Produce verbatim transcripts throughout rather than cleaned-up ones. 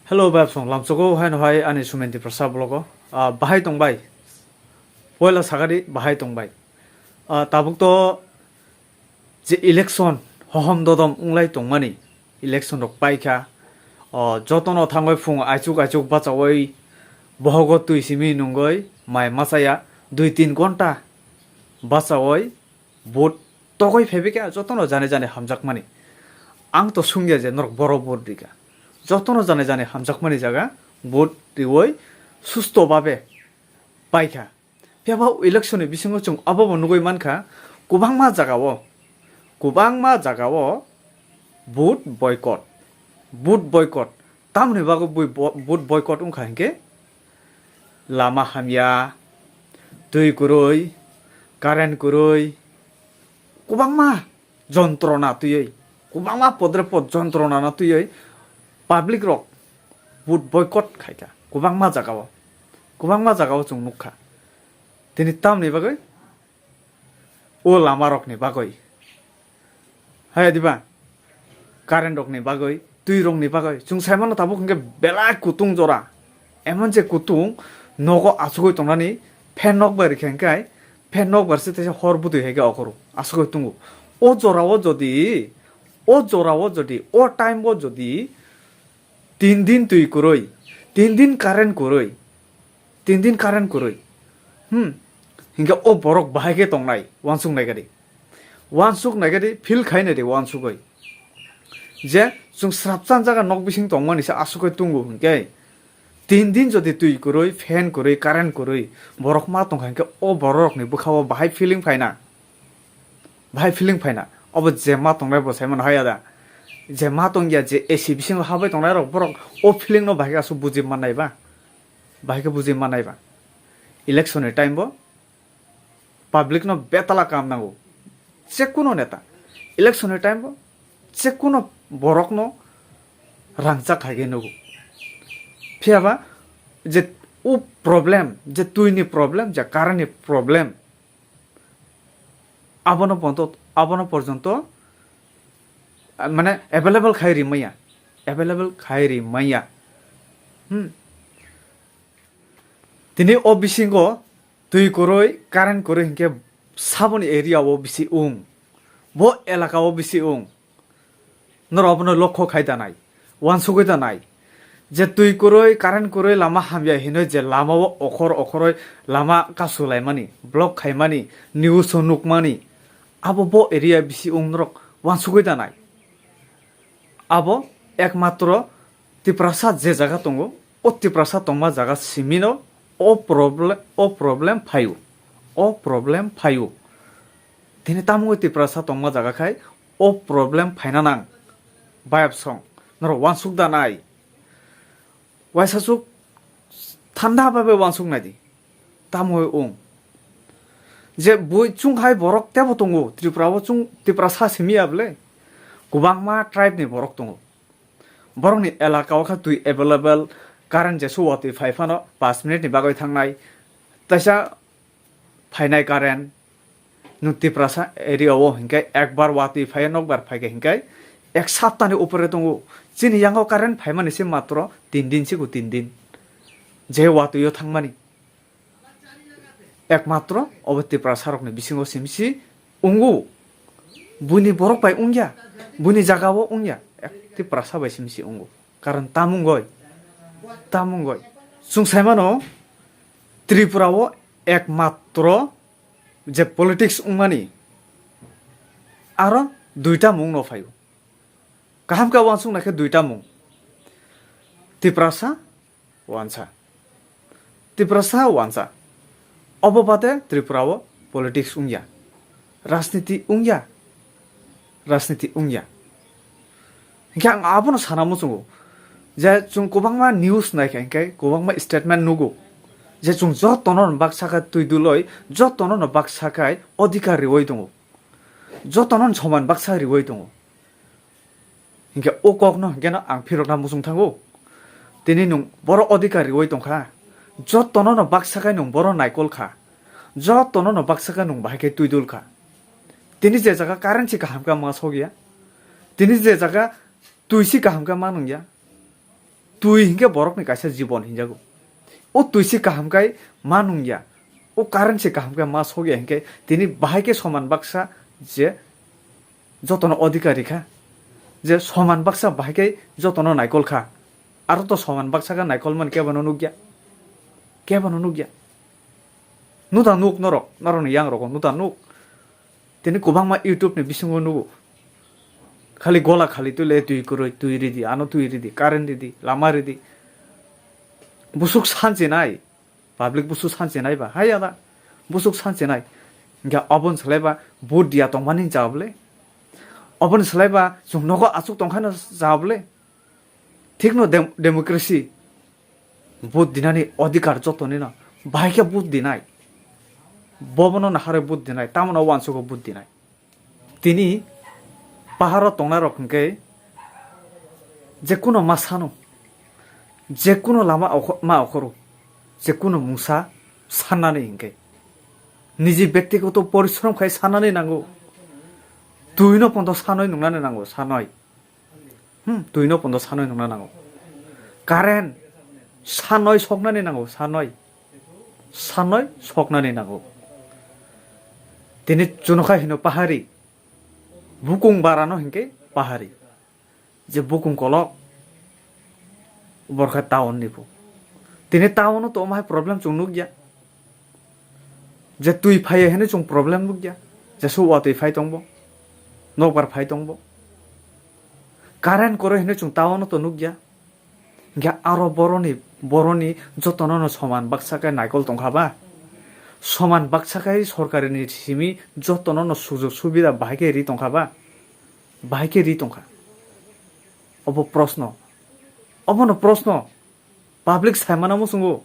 Hello, bayapsong lamsogo haino hai ani Sumen Tiprasa vlogo. Ah, bahai tong bai? Poila sagadi bahai tong bai? Ah, tabuk to je election hohom dodom wnglai tongmani, election rok paikha. O, jotono thangwi phung aichuk aichuk bachawi bohogo twi simi nungwi mai machaya dui tin ghonta bachawi vote togwi phaibikha jotono jani jani hamjakmani. Ang to sungya je norok boro vote rikha. Jotono jani jani hamjakmani jaga vote riwi susto babe paikha. Phiya ba election ni bisingo chwng abobo nugwi mankha, kwbangma jagao, kwbangma jagao vote boycott, vote boycott. Tamoni bagwi bui bo-, vote boycott wngkha hinkhe lama hamya, twi kwrwi, current kwrwi, kwbangma jontrona twiwi, kwbangma podre pod jontrona no twiwi public rok vote boycott khaikha kwbangma jagao, kwbangma jagao chwng nukha. Tini tamni bagwi o lama rokni bagwi, hai diba, current rokni bagwi, twi rokni bagwi chwng saimano tabuk hinkhe belai kutung jora, emon je kutung nogo achugwi tongnani fan nok bai rikha hinkhe fan nok bar se teisa hor bwtwi hai khe okhoro aswk tongo. O jorao jodi, o jorao jodi, o time o jodi tin din twi kwrwi, tin din current kwrwi, tin din current kwrwi, hmm, hinkhe o borok bahai khe tongnai, uansuk naikha di, uansuk naikha di, feel khai nai di uansugwi. Je chwng srapchan jaga nok bising tongmani se aswk tongo hinkhe, tin din jodi twi kwrwi, fan kwrwi, current kwrwi, borok ma tongkha hinkhe o borok rokni bwkhao bahai feeling phaina, bahai feeling phaina. Obo je ma tongnai bo saimano haya da, je ma tongya, je A C bisingo habai tongnai rok, borok o feeling no bahai khe aswk buji mannai ba, bahai khe buji mannai ba. Election ni time bo public no betala kam nango. Jekuno neta election ni time bo jekuno borok no rangchak hai khe nugo. Phiya ba je o problem, je twi ni problem, je current ni problem, abono ponto, abono porjonto, ah, mane available khai ri maya, available khai ri maya. Hmm. Tini o bisingo twi kwrwi, current kwrwi hinkhe saboni area o bisi wng, bo elaka o bisi wng. Norok abono lokho khai da nai, uansugwi da nai. Je twi kwrwi, current kwrwi, lama hamya hinwi je lama o okhor okhorwi lama kasu laimani, block khaimani, news o nukmani, abo bo area bisi wng norok uansugwi da nai. Abo ekmatro Tiprasa je jaga tongo, o Tiprasa tongma jaga simino o problem, o problem phaio, o problem phaio. Tini tamo Tiprasa tongma jaga khai o problem phaina nang. Bayapsong, norok uansuk da nai? Waisa suk thanda bai bai uansuk nai di. Tamo wng je bui chwng hai borok tebo tongo, Tripura o chwng Tiprasa simi ya bwle, kwbangma tribe ni borok tongo. Borokni elaka o kha twi available, current jesu watwi phai phano panch minute ni bagwi thangnai, taisa phainai current. Nwng Tiprasa area o hinkhe ekbar watwi phai, nokbar phaikha hinkhe ek saptani upore tongo. Chini yango current phaimani se matro tin din sigo, tin din je watwi o thangmani. Ekmatro obo Tiprasa rokni bisingo simsi wngo. Buini borok bai wngya, buini jaga o wngya, ek Tiprasa bai simsi wngo. Karon tamungoi, tamungoi. Chwng saimano Tripura o ekmatro je politics wngmani aro duita mung no phaio. Kaham khe uansuk naikhe duita mung. Tiprasa wansa. Tiprasa wansa. Obo bade Tripura o politics wngya. Rajniti wngya. Rajniti wngya. Hinkhe ang abono sana muchungo je chwng kwbangma news naikha hinkhe kwbangma statement nugo je chwng jotono baksa khe twi duloi, jotono baksa khe odhikar riwi tongo, jotono soman baksa riwi tongo. Hinkhe o kokno hinkhe no ang phirokna muchung thango. Tini nwng boro odhikar riwi tongkha, jotono baksa khe nwng boro naikol kha, jotono baksa khe nwng bahai khe twi dul kha. Tini je jaga current si kaham khe ma sokya, tini je jaga twi si kaham khe ma nungya, Twi hinkhe borokni kaisa jibon hinjago. O twi se kaham khai ma nungya, o current se kaham khai ma sokya hinkhe tini bahai khe soman baksa je jotono odhikar rikha, je soman baksa bahai khe jotono naikol kha. Aro to soman baksa khe naikol man kebono nukya, kebono nukya. Nuta nuk norok, norokni yang rogo nuta nuk. Tini kwbangma YouTube ni bisingo nugo. Khali gola khali twi le twi kwrwi, twi ridi, ano twi ridi, current ridi, lama ridi. Busuk sanchi nai, public busuk sanchi nai ba, hai ada. Busuk sanchi nai. Hinkhe obon salai ba vote dia tongmani jawab le. Obon salai ba chwng nogo achuk tongkha no jawab le. Thikno dem-, democracy. Vote dinani odhikar jotonino. Bahai khe vote dinai. Bobono naharwi vote dinai. Tamoni o uansugo vote dinai. Tini paharo tongnai rok hinkhe jekuno ma sano, jekuno lama okho-, ma okhoro, jekuno mungsa sannani hinkhe niji bektigoto porishrom khai sannani nango. Twino pondo sanoi nungnani nango, sanoi. Hmm, twino pondo sanoi nungna nango. Current sanoi soknani nango, sanoi. Sanoi soknani nango. Tini chunokha hino pahari. Bukung barano hinkhe pahari. Je bukung kolok borkha town ni phu. Tini town o to omhai problem chwng nukya. Je twi phaiya hino chwng problem nukya. Jesu watwi phai tongbo. Nokbar phai tongbo. Current koro hino chwng town o to nukya. Hinkhe aro boroni, boroni jotono no soman baksa khe naikol tongkha ba? Soman baksa khe sorkarini simi jotono no sujog subida bahai khe ri tongkha ba? Bahai khe ri tongkha. Obo proshno. Obono proshno. Public saimano muchungo.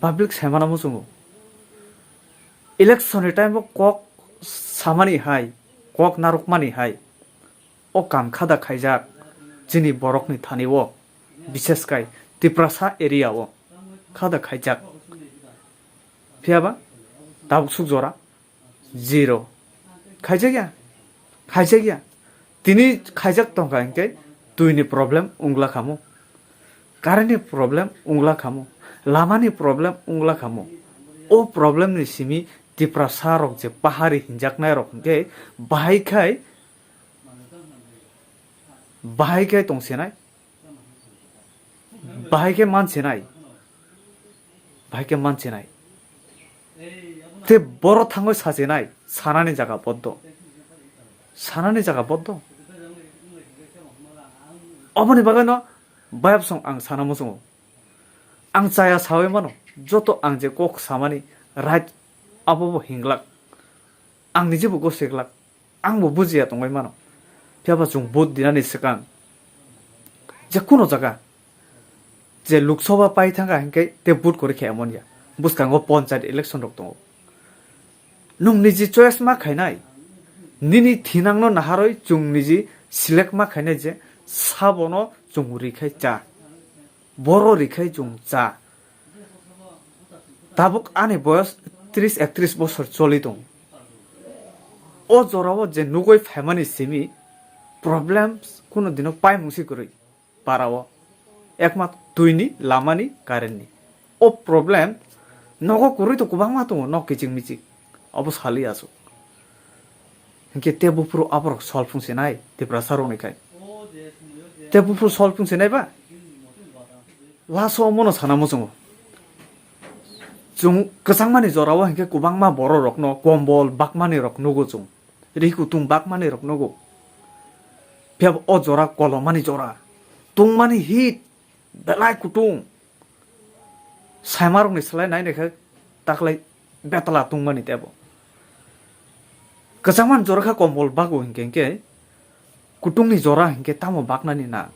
Public saimano muchungo. Election ni time o kok samani hai, kok narwkmani hai. O kam khada khaijak chini borokni thani o, bishes khai Tiprasa area o khada khaijak. Phiyaba tabuk suk jora zero. Khaijakya, khaijakya. Tini khaijak tongkha hinkhe twini problem wngla khamu, current ni problem wngla khamu, lama ni problem wngla khamu. O problem ni simi Tiprasa rok je pahari hinjaknai rok hinkhe bahai khai, bahai khai tongsinai. Bahai khe mansinai, bahai khe mansinai. Tei boro thangwi sachinai, sanani jaga boddo. Sanani jaga boddo. Oboni bagwino bayapsong ang sana muchungo. Ang chaya sawi mano, joto ang je kok samani right abo bo hinglak. Ang nijebo gosiglak. Ang bo bujiya tongwi mano. Phiyaba chwng vote dinani swkang je kuno jaga je Lok Sabha pai thangkha hinkhe tei vote kwrwi khe emon ya. Bwskango panchayat election rok tongo. Nwng niji choice ma khainai, nini thinangno naharwi chwng niji select ma khainai je sabono chwng ri khai cha. Boro ri khai chwng cha. Tabuk ani boyos tris ektris bosor choli tong. O jorao je nugwi phaimani simi problems kuno dino paimung si kwrwi parao. Ekmat twini, lamani, currentni. O problem nogo kwrwi to kwbangma tongo, nok kiching miching. Obo sali aswk. Hinkhe tei buphuru aborok sol phung se nai, Tiprasa rokni khai. Tei buphuru sol phung se nai ba? Laso omono sana muchungo. Chwng kwchangmani jorao hinkhe kwbangma bororokno kombol bakmani rok nugo chwng. Ri kutung bakmani rok nugo. Phiya o jora kolomani jora. Tungmani hit belai kutung. Saimarokni slai nai naikhe taklai betla tungmani tebo. Kwchangmani jora kha kombol bago hinkhe hinkhe kutungni jora hinkhe tamo baknani nang.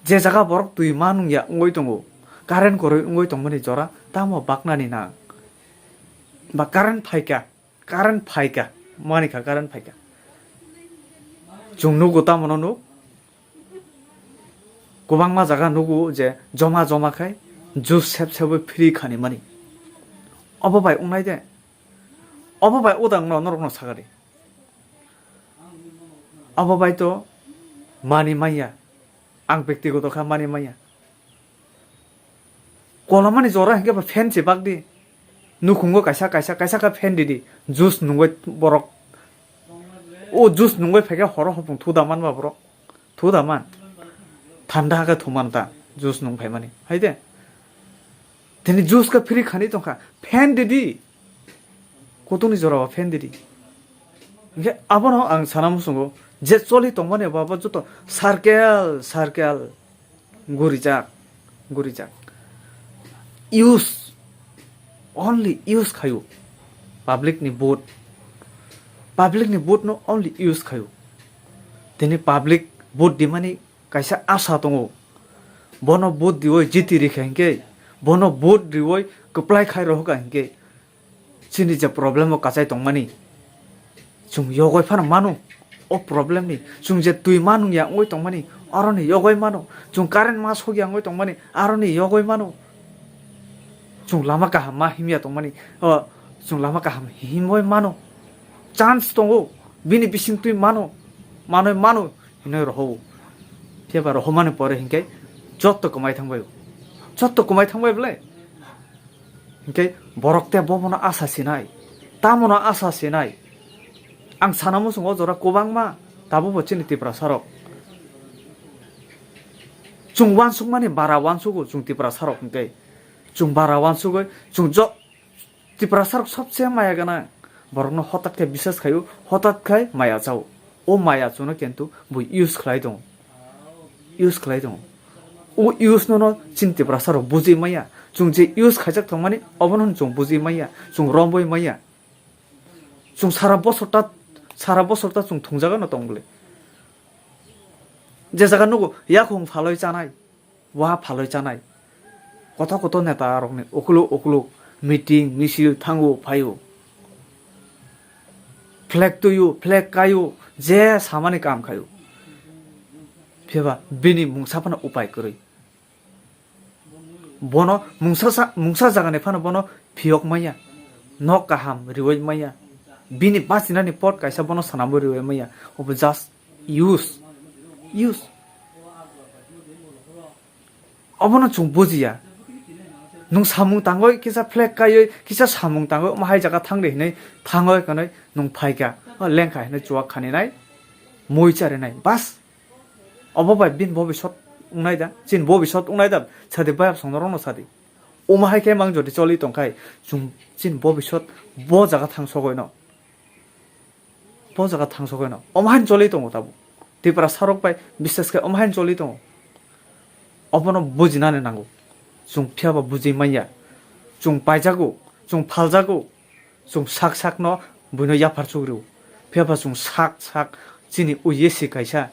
Je jaga borok twi ma nungya wngwi tongo, current kwrwi wngwi tongmani jora tamo baknani nang. Ba current phaikha, current phaikha, mani kha current phaikha. Chwng nugo tamo no nuk. Kwbangma jaga nugo je joma joma khai juice sep sebwi free khani mani. Obo bai wngnai de? Obo bai odang no norok no sakari. Obo bai to mani manya. Ang bektigoto kha mani maya. Kolamani jora hinkhe ba fan se bak di. Nukhungo kaisa, kaisa, kaisa kha fan di di. Juice nungwi borok. O juice nungwi phaikhe horo hopung thu da man ba borok. Thu da man. Thanda khe thu man ta. Juice nung phaimani. Hai de. Tini juice khe free khani tongkha. Fan di di. Kutung ni jora o fan di di. Hinkhe abono ang sana muchungo je choli tongmani bo abo joto circle, circle. Gurijak, gurijak. Use, only use khaio. Public ni vote, public ni vote no only use khaio. Tini public vote dimani kaisa asa tongo. Bono vote diwi jiti rikha hinkhe, bono vote riwi kwplai khai rohorkha hinkhe, chini je problem o kachai tongmani, chwng yogwi phano mano o problem ni. Chwng je twi manung ya wngwi tongmani, aroni yogwi mano. Chwng current ma sokya wngwi tongmani, aroni yogwi mano. Chwng lama kaham ma himya tongmani, o, chwng lama kaham himwi mano. Chance tongo, bini bising twi mano, manwi mano hinwi rohowo. Phiya ba rohomani pore hinkhe jotto kwmai thangbai. Jotto kwmai thangbai bwle. Hinkhe borok tei bobono asa sinai, tamono asa sinai. Ang sana muchungo o jora kwbangma tabukbo chini Tiprasa rok. Chwng uansukmani bara uansugo chwng Tiprasa rok hinkhe. Chwng bara uansugwi chwng jo-, Tiprasa rok sobse maya gana. Borokno hotat khe bisas khaio, hotat khai maya chao. O maya chuno kintu bo use khlai tongo. Use khlai tongo. O use no no chini Tiprasa rok bujui maya. Chwng je use khaijak tongmani, obono chwng bujui maya. Chwng romboi maya. Chwng sara bosor ta, sara bosor ta chwng thungjaga no tong bwle. Je jaga nugo yakhung phaloi chanai. Wa phaloi chanai. Koto koto neta rokni ukuluk ukuluk meeting, misil thango phaio. Flag tuio, flag kaio, je samani kam khaio. Phiba bini mungsa phano upai kwrwi. Bono mungsa sa-, mungsa jagani phano bono phiyok maya. Nok kaham riwai maya. Bini bachinani pot kaisa bono swnamwi riwai maya. Obo just use. Use. Obono chwng bujiya. Nwng samung tangwi kisa flag kaiwi kisa samung tangwi omo hai jaga thangdi hinwi thangwi kanwi nwng phaikha. O lengkha hinwi chuwak khaninai, mui charinai. Bas. Obo bai bini bobisot wngnai da? Chini bobisot wngnai da? Sadi bayap songno rokno sadi. Omo hai khe mang jodi choli tongkhai chwng chini bobisot bo jaga thang sogwi no. Bo jaga thang sogwi no. Omo haino choli tongo tabuk. Tiprasa rok bai bisas khe omo haino choli tongo. Obono bujinani nango. Chwng phiya ba bujui manya. Chwng paijago, chwng phaljago. Chwng sak sak no buino yaphar chugrio. Phiya ba chwng sak sak chini uye si kaisa.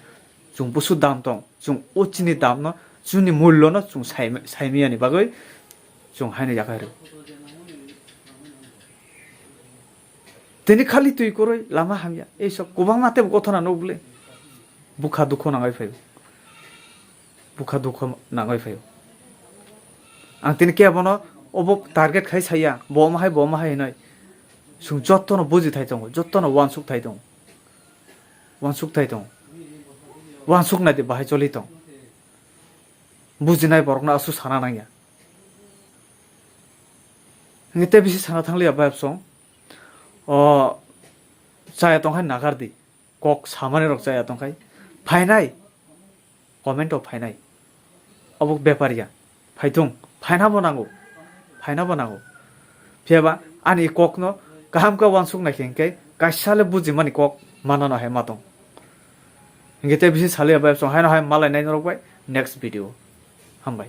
Chwng busu dam tong. Chwng o chini dam no, chini mullo no chwng sai, saimiyani bagwi chwng haino yakhai rw. Tini khali twi kwrwi lama hamya. Ei sok kwbangma tei gothona nuk bwle. Bukha dukho nangwi phaio. Bukha dukho nangwi phaio. Ang tini kebono obo target khai saya, bo omo hai, bo omo hai hinwi. Chwng jottono buji thai tongo, jottono uansuk thai tongo. Uansuk thai tongo. Uansuk nai de bahai choli tong. Bujinai borokno aswk sana nangya. Hingke tei bisi sana thangliya bayapsong. O chaya tongkhai nagar di. Kok samani rok chaya tongkhai. Phainai. Comment o phainai. Obo bepar ya. Phaitung. Phaina bo nango. Phaina bo nango. Phiya ba ani kokno kaham khe uansuk nai khe hingke kaisa le bujimani kok manano hai ma tong. Hingke tei bisi saliya bayapsong haino hai malai nai norok bai next video. Hambai.